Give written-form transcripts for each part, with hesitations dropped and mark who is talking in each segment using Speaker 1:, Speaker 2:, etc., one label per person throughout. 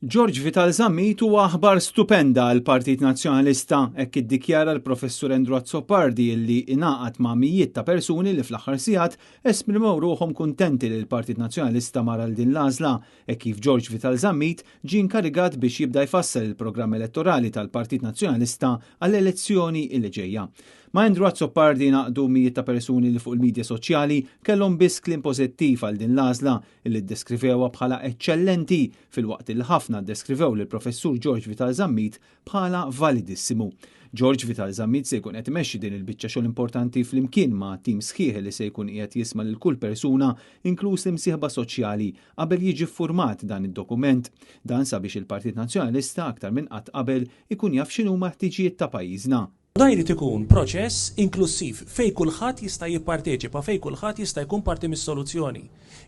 Speaker 1: George Vital Zammit huwa aħbar stupenda għal Partit Nazzjonalista, hekk iddikjara l-Professur Andrew Azzopardi li ingħaqad ma' mijiet ta' persuni li fl-aħħar sigħat esprimew ruħhom kuntenti li l-Partit Nazzjonalista mar għal din l-għażla, hekk kif George Vital Zammit ġie inkarigat biex jibda jfassal il-programm elettorali tal-Partit Nazzjonalista għall-elezzjoni li ġejja. Ma' Andrew Azzopardi ngħaqdu mijiet ta' persuni li fuq il-midja soċjali kellhom biss kliem pożittiv għal din l-għażla li ddeskrivewha bħala eċċellenti filwaqt li ħafna ddeskrivew lill-Professur George Vital Zammit bħala validissimu. George Vital Zammit se jkun qed imexxi din il-biċċa xogħol importanti flimkien ma' tim sħiħ li se jkun qiegħed jisma' lil kull persuna inkluż l-imsieħba soċjali qabel jiġi ffurmat dan id-dokument. Dan sabiex il-Partit Nazzjonalista aktar minn qatt qabel ikun jaf x'inhuma l-ħtiġijiet ta' pajjiżna.
Speaker 2: Dan jrid ikun proċess inklussiv fejn kulħadd jista' jipparteċipa, fejn kulħadd jista' jkun parti mis-soluzzjoni.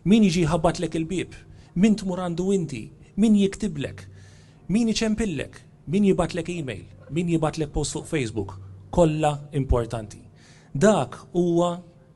Speaker 2: Min jiġi jħabbatlek il-bieb, min tmur għandu inti, min jiktiblek, min iċempillek, min jibgħatlek email, min jibgħatlek post fuq Facebook, kollha importanti. Dak huwa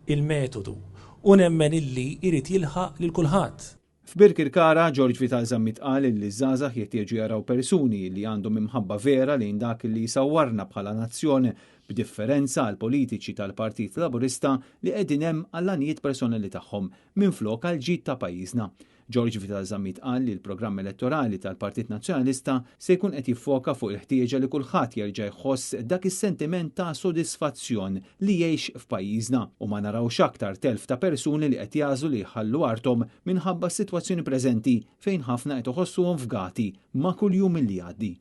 Speaker 2: l-metodu u nemmen illi jrid jilħaq lil kulħadd.
Speaker 1: F'Birkirkara, George Vital Zammit qal li ż-żgħażagħ jeħtieġu jaraw persuni li għandhom imħabba vera lejn dak li jsawwarna bħala nazzjon, b'differenza għall-politiċi tal-Partit Laburista li qegħdin hemm għall-għanijiet personali tagħhom minflok għall-ġid ta' pajjiżna. George Vital Zammit qal li l-programm elettorali tal-Partit Nazzjonalista se jkun qed jiffoka fuq il-ħtieġa li kulħadd jerġa' jħoss dak is-sentiment ta' sodisfazzjon li jgħix f'pajjiżna u ma narawx aktar telf ta' persuni li qed jagħżlu li jħallu arthom minħabba s-sitwazzjoni preżenti fejn ħafna qed iħossuhom fgati ma' kull jum li jgħaddi.